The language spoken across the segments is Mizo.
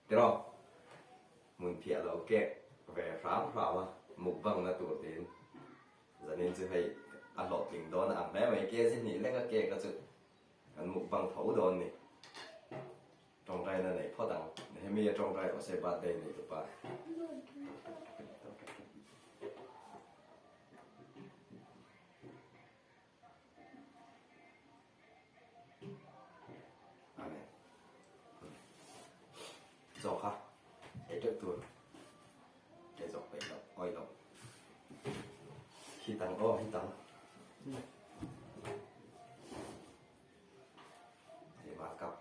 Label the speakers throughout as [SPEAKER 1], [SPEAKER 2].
[SPEAKER 1] Tiraw? Hmunphiah lo kek ve hram hram a, mukbang na tur tiin zanin chu hei a hlawhtling dawn a ang hle mai. Kg hnih lek a kek a chu kan mukbang tho dawn ni. Tawngtaina nei phawt ang. Nehemia tawngtai rawh se birthday nei tupa. Amen. Chaw kha ei teuh tur ei zawk peih loh awih loh hit ang aw hit ang. Hei mar kap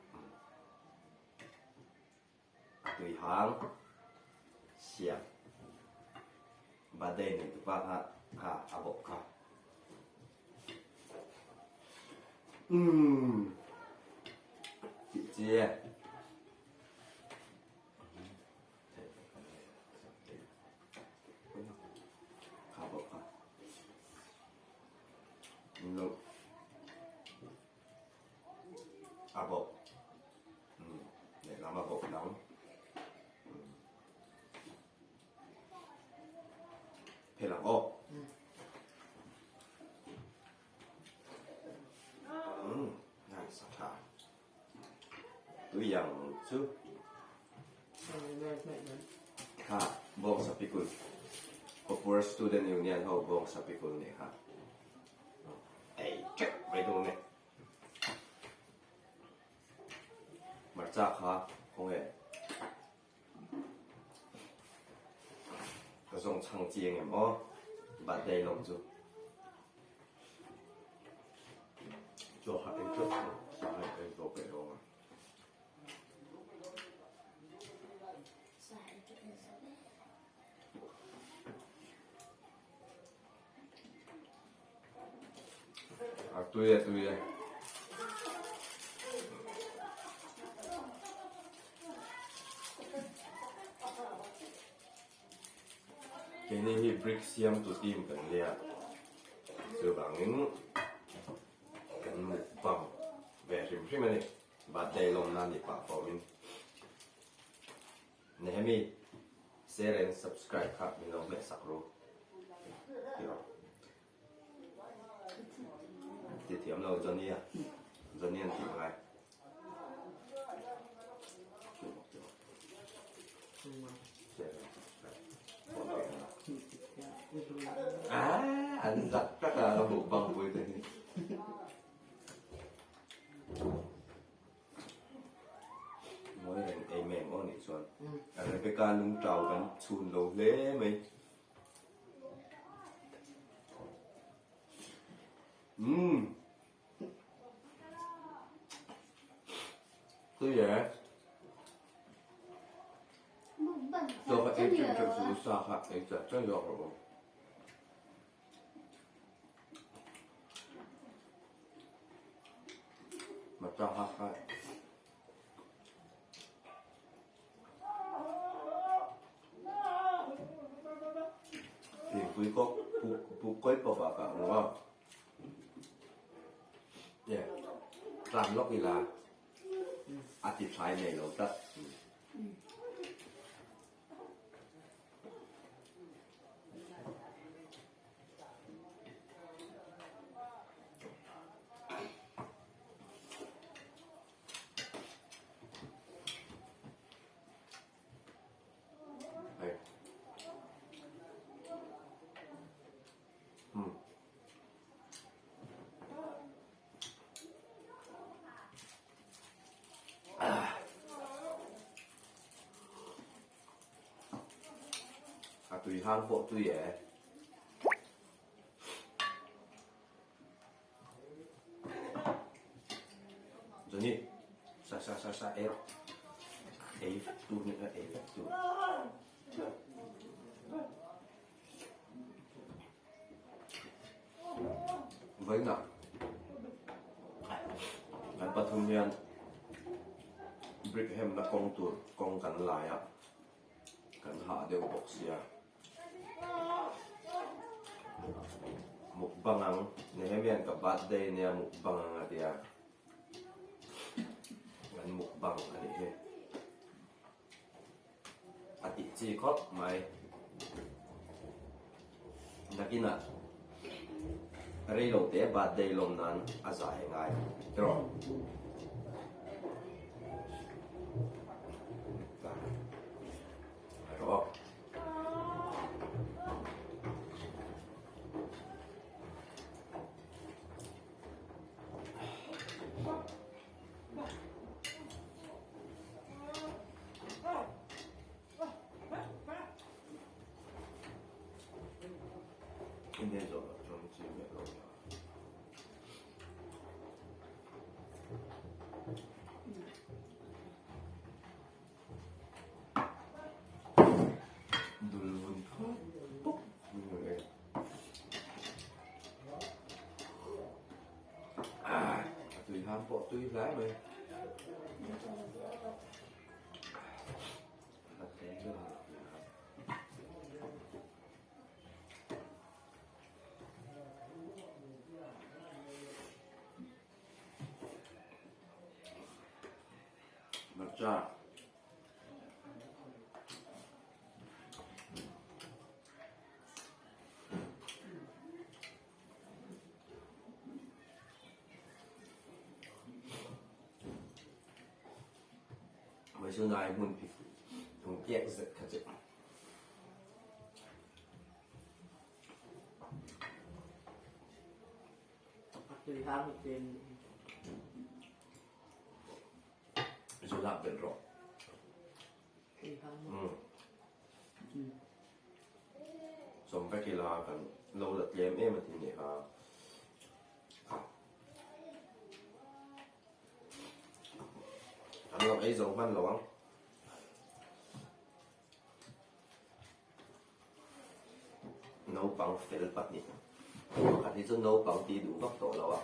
[SPEAKER 1] a tui hang siam birthday nei tupa kha kha a bawp kha umm tih chi e. Kha bawp kha. A bawk lehlam a bawk dang phel ang aw nice a tha tui ang chu kha bawngsa pikul Kawpur Student Union ho bawngsa pikul nih kha. Ei teuh mai dawn e. Hmarcha kha khawnge ka zawng chhang chiang em aw birthday lawm chu. Chaw kha ei teuh sa hei ei zawk peih lo ang a. A tui e tui e. Keini hi brick siamtu team kan nia chuvangin kan mukbang ve hrim hrim a ni birthday lawmna ni pah pawhin. Nehemi share and subscribe kha min lo hmeh sak ru ti rawh. Ti thiam lo Johnny a Johnny an tih ngai. Share and subscribe. Ah, an zak tak a ka mukbang pui te hi. Mawi reng ei mai ang aw nih chuan Rebecca lung tau kan chhun lo hle mai. Umm. Tui e. Chaw kha ei teuh teuh suh u sa kha ei chah chah zawk rawh u. Hmarcha kha kha thingpui kawk puk puk kawi pawp ah ka ang aw e tlan lawk ila a ti thlai nei lo tlat. Hei. Hmm. A tui hang pawh tui e. Johnny, sa sa sa sa ei rawh. Ei vek tur nih kha ei vek tur. Vawiinah kan pathum hian brick hemna kawng tur kawng kan lai a, kan hah deuh bawk sia. Mukbang ang, Nehemia'n ka birthday nia mukbang ang a ti a, kan mukbang a nih hi. chi khawp mai. Nakinah reilo te birthday lawm nan a zai ngai tiraw. Rawh. Dul vun phawt pawp mai. A tui ham pawh tui hle mai. Hmarcha. Hmeichhunai hmun thung kiak zet kha chu. Zu lak belh rawh. Sawm vek ila kan lo la tlem em a ti nih kha. An lo ei zo hman lo ang. Naupang fel pahnih. Pakhat hi chu naupang tih duh vak tawh lo a.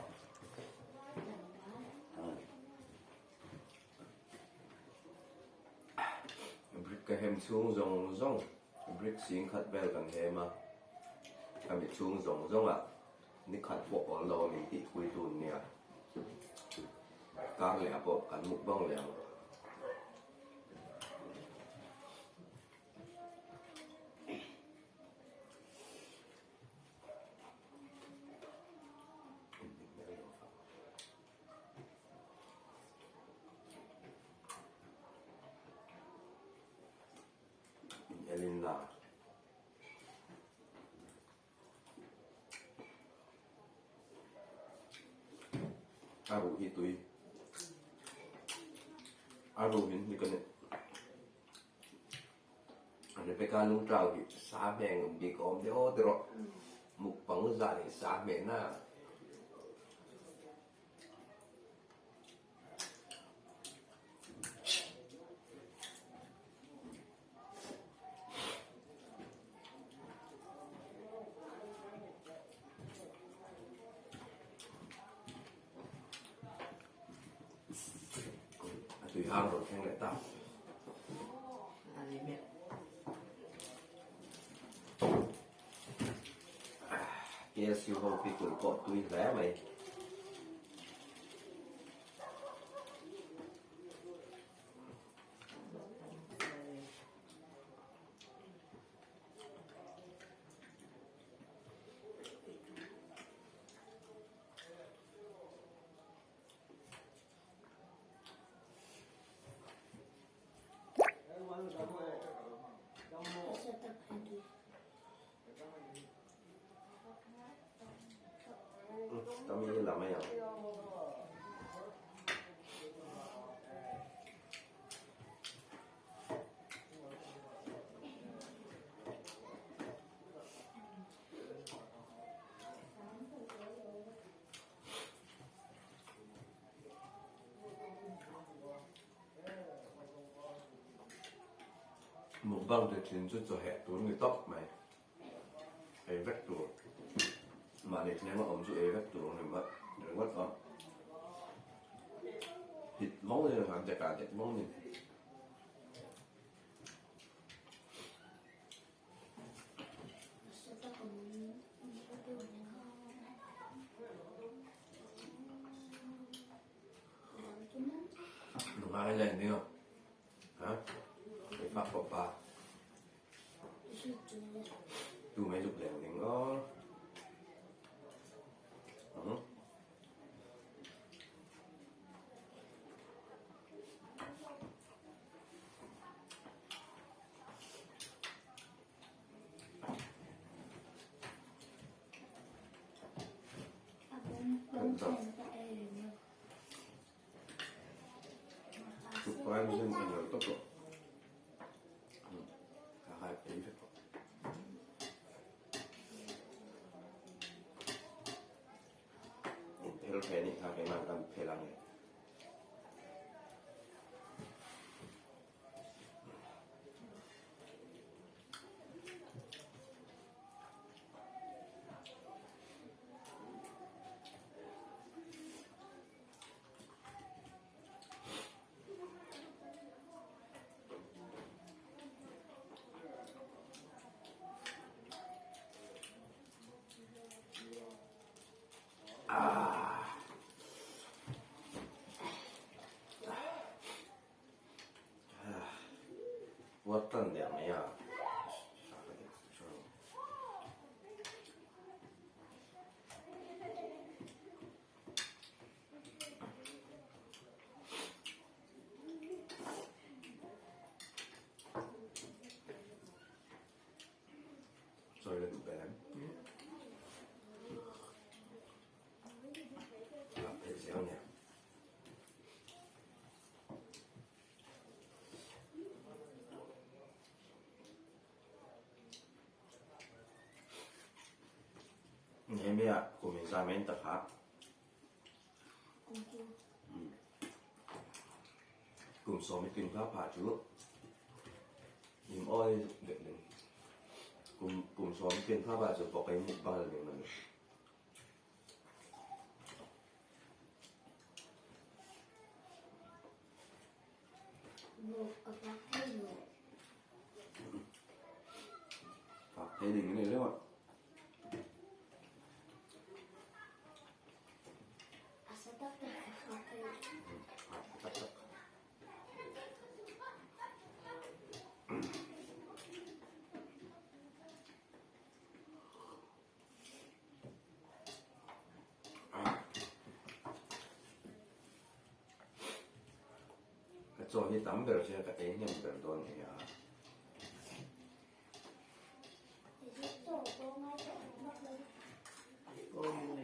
[SPEAKER 1] Brick ka hem chhung zawng zawng brick sing khat vel kan hem a. Ka mi chhung zawng zawng ah ni khat pawh awl lo a min tih pui tun nia. Kar leh ah pawh kan mukbang leh ang. Elin la. A ruh hi tui. A ruh hin hi ka ni. Rebecca lungtau hi sa hmeng bik awm deuh aw ti rawh. Mukbang zan hi sa hmeh na. A tui hang rawn thleng leh ta. KSU ho pickle pawh tui hle mai. Ka mi la mai ang. Mukbang te thin chu chaw heh tur ni tawp mai. Ei vek tur. Mahni thleng a awm chu ei vek tur ni vat ringawt a. Hit vawng in han dek ah dek vawng ni. Nungai lên đi không? Hả? Cái pháp của bà. Tu mai zuk leng ding aw. Inphel ve nih kha keimah kan phel ang e. Puat tan der mai a. Sawi la duh ber em? Lak theih zel nia. Nehemiah kum inzam in tak a. Kum sawm i tling hla phah chu im awi vek ding. Kum kum sawm i tlin hla phah chu bawk ei mukbang la ding lo. Fak thei ding a ni reuh a. Ka chaw hi tam ber che ka ei hnem ber dawn a nia.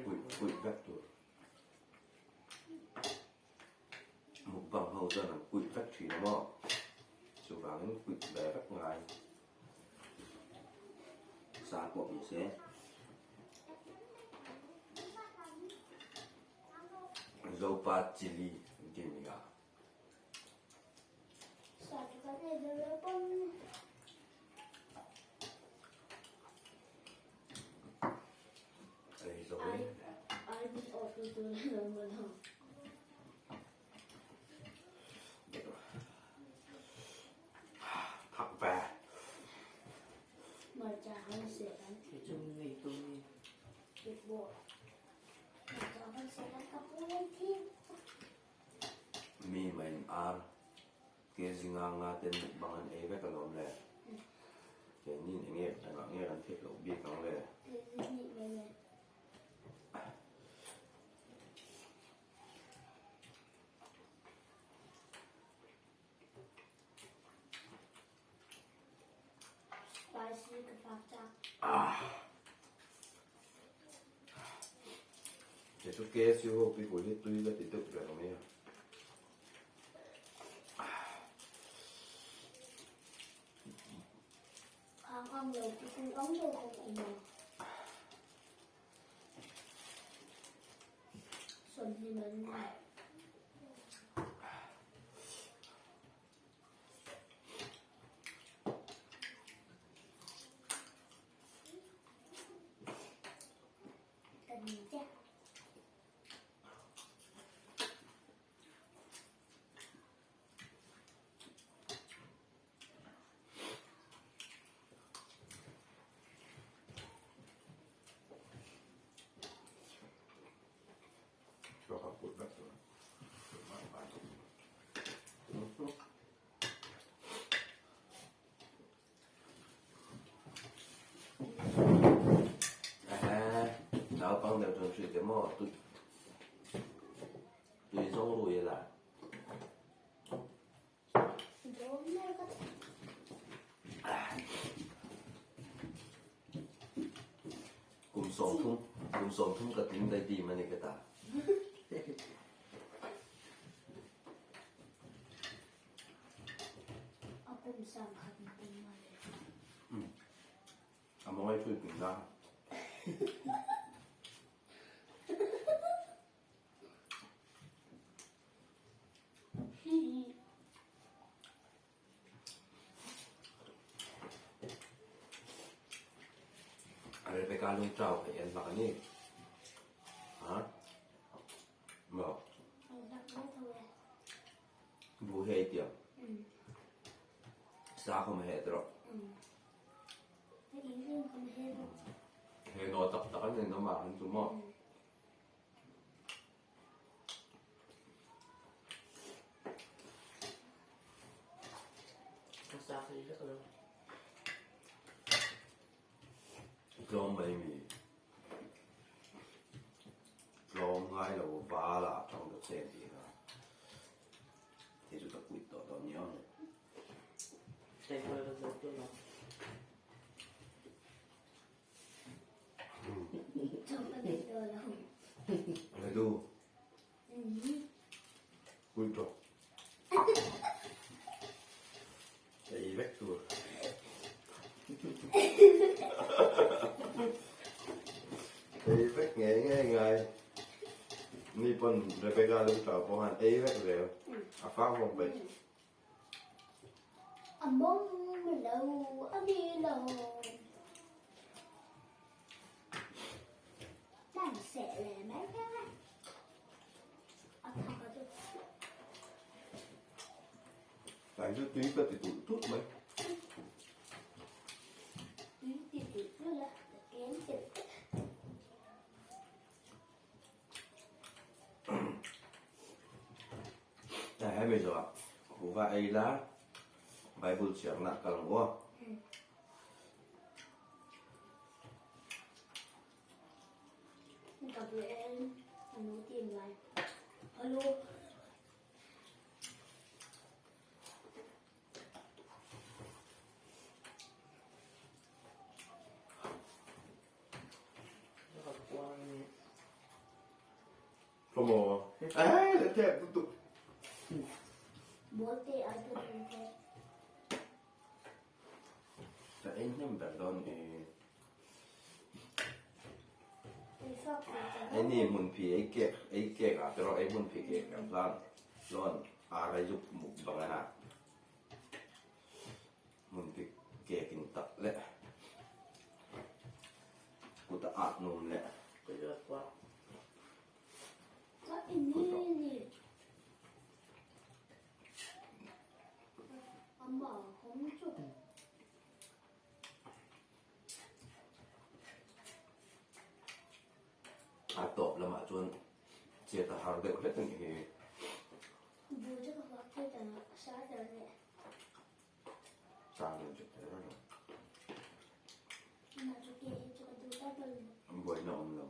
[SPEAKER 1] Puih puih vek tur. Mukbang ho chuan an puih vek thin a maw? Chuvangin puih ve vek ngai. Sa pawh ni se. Zopa chili an ti nia. Ei zo e. Thak ve. Mi main ar ke zinga nga ten mukbang an ei vek alawm le. Keini eng nge engah nge kan theih loh bik ang le. Kei chu KSU ho pui hi tui ka ti deuh ber mai a. Chaw kha put vek tur. thui te maw tui tui zawng rui a la. Kum 30 kum 30 ka tling daih dim a ni ka ta.
[SPEAKER 2] A kum sang khat na tum a le.
[SPEAKER 1] A mawi thui ping la. Rebecca lung trau ka en bak ani. Ha? Maw? Bu hei tiang. Sa kha ma he tawh. He no tak tak an ni no ma han chu maw. Tlawm mai mi. Tlawm ngai lo val ah tang ta che tih kha. Hei chu ka quit tawh dawn nia. Redu. Quit tawh. Ei vek tur. Ei vek ngei ngei ngai. Ni pawn Rebecca lung tau pawh khan ei vek zel. A fang vawng peih.
[SPEAKER 2] A mawng lo a ni lo. Nan seh le mai mai. A thak a chu.
[SPEAKER 1] Tlai chu tui ka ti tulh tulh mai.
[SPEAKER 2] Tui ti tulh tulh a, ka kem telh telh.
[SPEAKER 1] Tlai hemi zawhah kuhva ei la Bible chhiarna kal ang aw.
[SPEAKER 2] Gabriel a nu ti mai. Hello.
[SPEAKER 1] Come on. Eh, le te tutto.
[SPEAKER 2] Bote ai tu te.
[SPEAKER 1] Ka en hnem ber dawn e. Ei ni hmunphi ei kek ei kek ah te rawh ei hmunphi kek ang chuan lawn ar ei zuk mukbang a ha. Hmunphi kek in tak leh kut a at num leh. A tawp lamah chuan chet a har deuh hlek a nih hi. Buaina awm lo.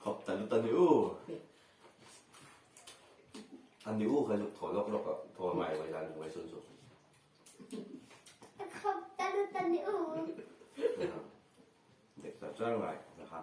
[SPEAKER 1] Khawp ta lut a ni u. A ni u kha zuk thaw lawk lawk a, thaw ngai mai dan ngai sun chu.
[SPEAKER 2] Khawp ta lut a ni u.
[SPEAKER 1] Dek char char ngai nakha.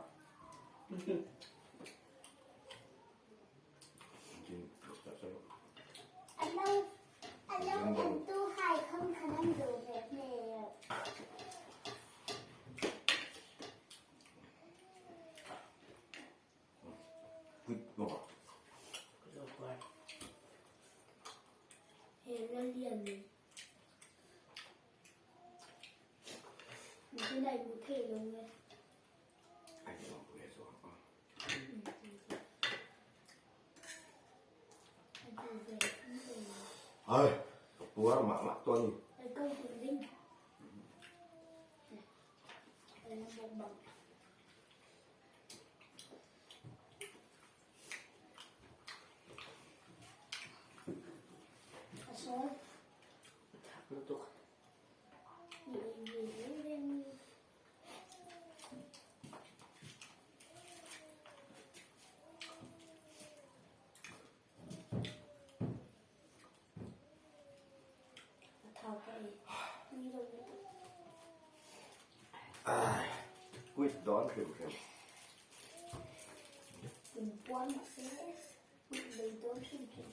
[SPEAKER 1] Ơi, puar mah mah to ni. dawn hrim hrim.
[SPEAKER 2] Min puar mahse ulh lui dawn hrim hrim.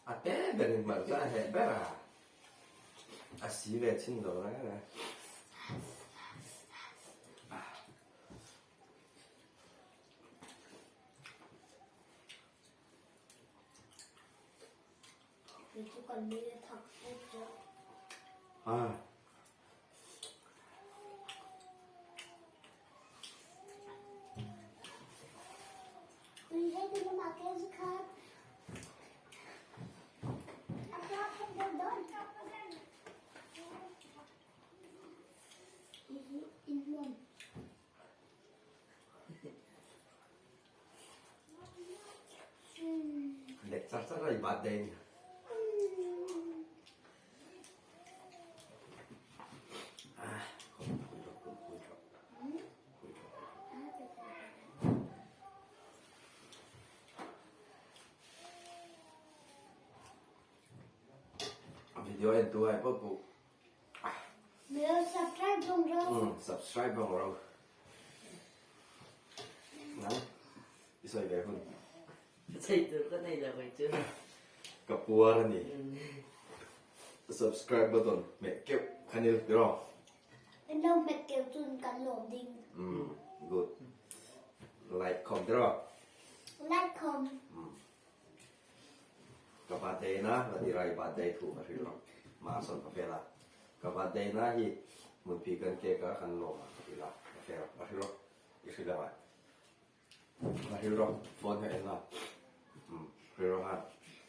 [SPEAKER 1] A te berin hmarcha a heh ber a, a si ve chin lo reng reng. Lek char char a i birthday a ni. Video en tu ai pawh pawh.
[SPEAKER 2] Subscribe bawng ro.
[SPEAKER 1] Subscribe bawng ro. Nang i sawi ve hun.
[SPEAKER 3] Chei tur ka nei lo mai chu.
[SPEAKER 1] Ka puar a ni. Subscribe button hmeh keuh kha nil tiraw.
[SPEAKER 2] Kan lo hmet keuh chun kan lawm ding.
[SPEAKER 1] Umm good. Like khawm tiraw.
[SPEAKER 2] Like khawm.
[SPEAKER 1] Ka birthday na ka ti rai birthday thu ka hrilh rawh mah sawn ka fel a ka birthday na hi hmunphi kan cake a kan lawm a ka ti la ka fel ka hrilh rawh i hrilh ang a ka hrilh rawh phone hi a en la umm hrilh rawh han.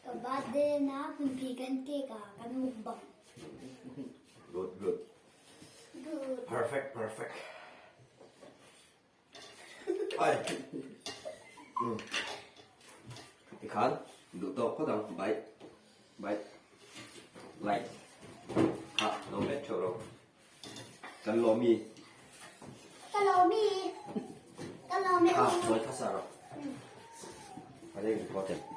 [SPEAKER 2] Ka birthday na hmunphi kan cake a kan mukbang.
[SPEAKER 1] Good good.
[SPEAKER 2] Good.
[SPEAKER 1] Perfect perfect. Ai. Umm. Tikhan duh tawk phawt ang bye. Bye. Like. Kha lo met theuh lo. Kan lawm mi.
[SPEAKER 2] Ka lawm mi. Ka lawm mi.
[SPEAKER 1] Kha mawi thasa rawh. Hei important.